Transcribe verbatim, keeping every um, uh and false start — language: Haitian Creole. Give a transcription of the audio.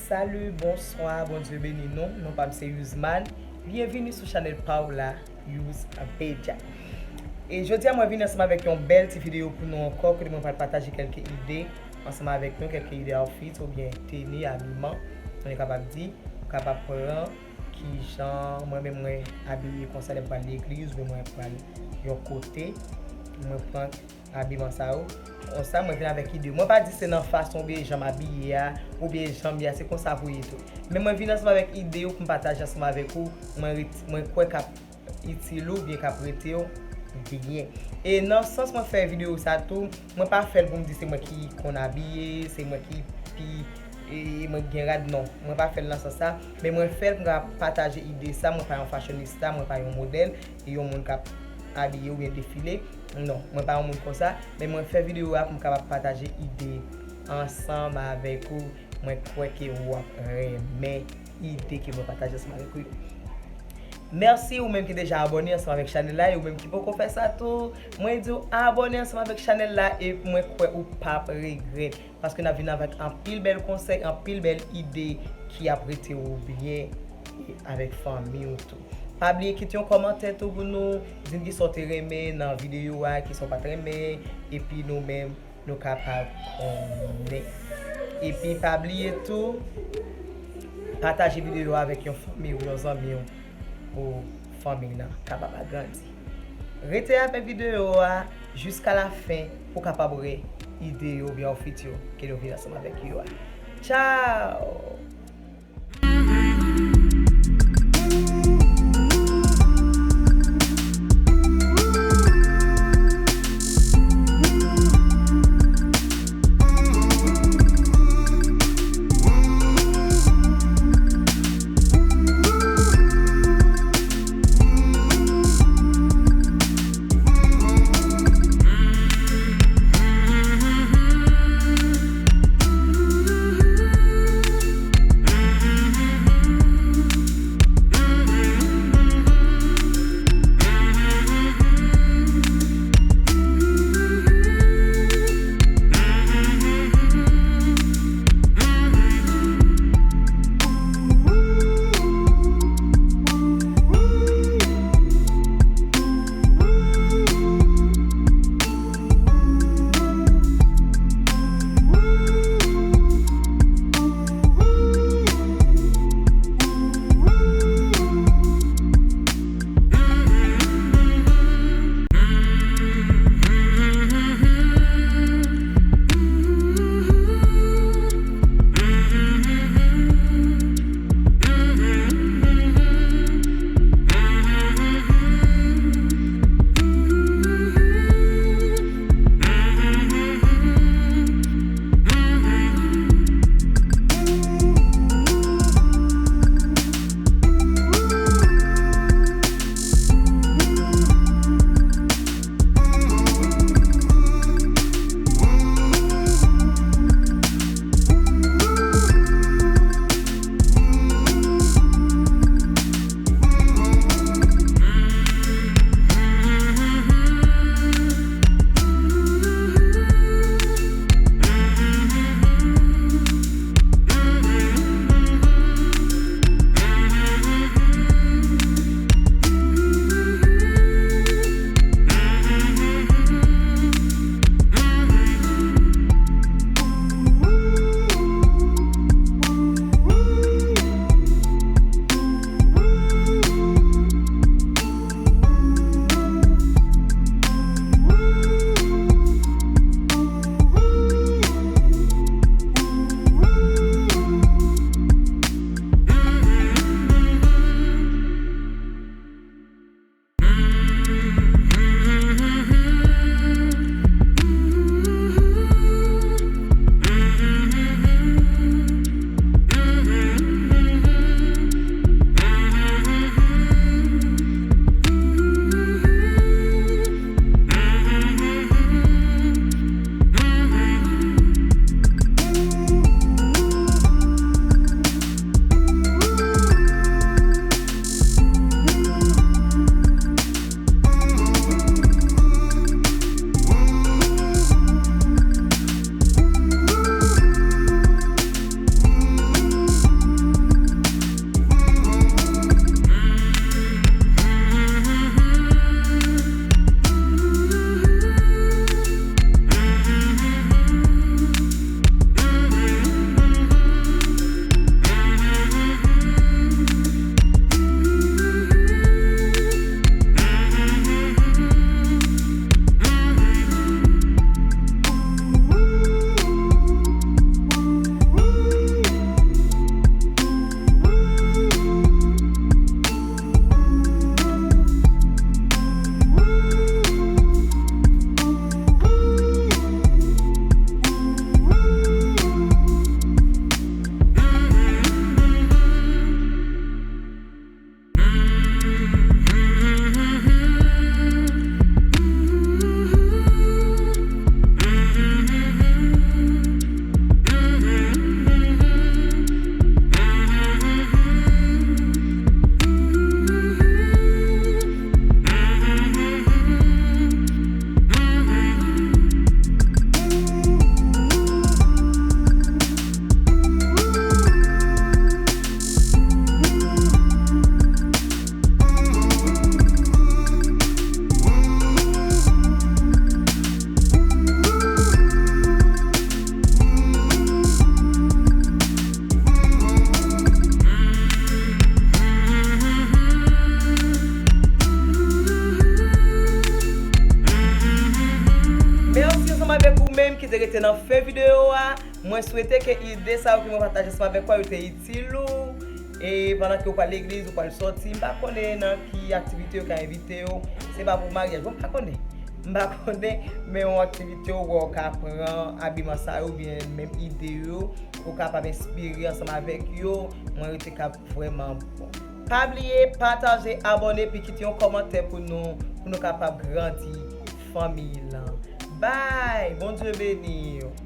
Salut, bonswa, Bondye beni nou. Non pa m se Yuzman. Byenvini sou chanèl pa w la, Yuz Media. E jodi a mwen vin ansanm avèk yon bèl ti videyo pou nou ankò, kote mwen pral pataje kèlke ide ansanm avèk nou, kèlke ide outfit oubyen teni, abiman, nou kapab di, kapab pran kijan mwen menm mwen abiye konsa lè m pral legliz oubyen mwen pral yon kote, mwen pran abiman sa yo. Konsa mwen vin avèk ide. Mwen pa di se nan fason oubyen jan m abiye a, oubyen jan m ye a, se konsa pou ye tou. Men mwen vin ansanm avèk ide yo pou m pataje ansanm avèk ou. Mwen ret-, mwen kwè k ap itil ou, oubyen k ap rete w byen. E nan sans mwen fè videyo sa tou, mwen pa fè l pou m di se mwen ki konn abiye, se mwen ki pi, e, mwen ki gen rad, non. Mwen pa fè l nan sans sa, men mwen fè l pou m ka pataje ide sa. Mwen pa yon fashionista, mwen pa yon modèl, e yon moun k ap abiye oubyen defile. Non, mwen pa yon moun konsa, men mwen fè videyo a pou m kapab pataje ide ansanm avèk ou. Mwen kwè ke w ap renmen ide ke mwen pataje ansanm avèk ou yo. Mèsi ou menm ki deja abòne ansanm avèk chanèl la, e ou menm ki poko fè sa tou, mwen di w abòne ansanm avèk chanèl la, e mwen kwè ou p ap regrèt, paske n ap vin avèk anpil bèl konsèy, anpil bèl ide ki ap rete ou byen, e avèk fanmi w tou. Pa bliye kite yon kòmantè tou pou nou di n kisa w te renmen nan videyo a, kisa w pa t renmen, epi nou menm nou kapab konnen. Epi pa bliye tou, pataje videyo a avèk yon fanmi w, yon zanmi w, pou fanmi nan kapab agrandi. Rete avèk videyo a jiska lafen pou w kapab wè ide yo oubyen outfit yo ke nou vin ansanm avèk yo a. Tchao! Se nan fen videyo a, mwen swete ke ide sa yo ke mwen pataje ansanm avèk ou yo te itil ou. E pandan ke ou pral legliz, ou pral sòti, m pa konnen nan ki aktivite yo ka envite yo. Se pa pou maryaj, bon, m pa konnen. M pa konnen, men yon aktivite ou wè ou ka pran abiman sa yo, oubyen menm ide yo, ou kapab enspire ansanm avèk yo, mwen rete k ap vrèman bon. Pa bliye pataje, abòne, epi kite yon kòmantè pou nou, pou nou kapab grandi fanmi lan. Bye! Bondye beni w!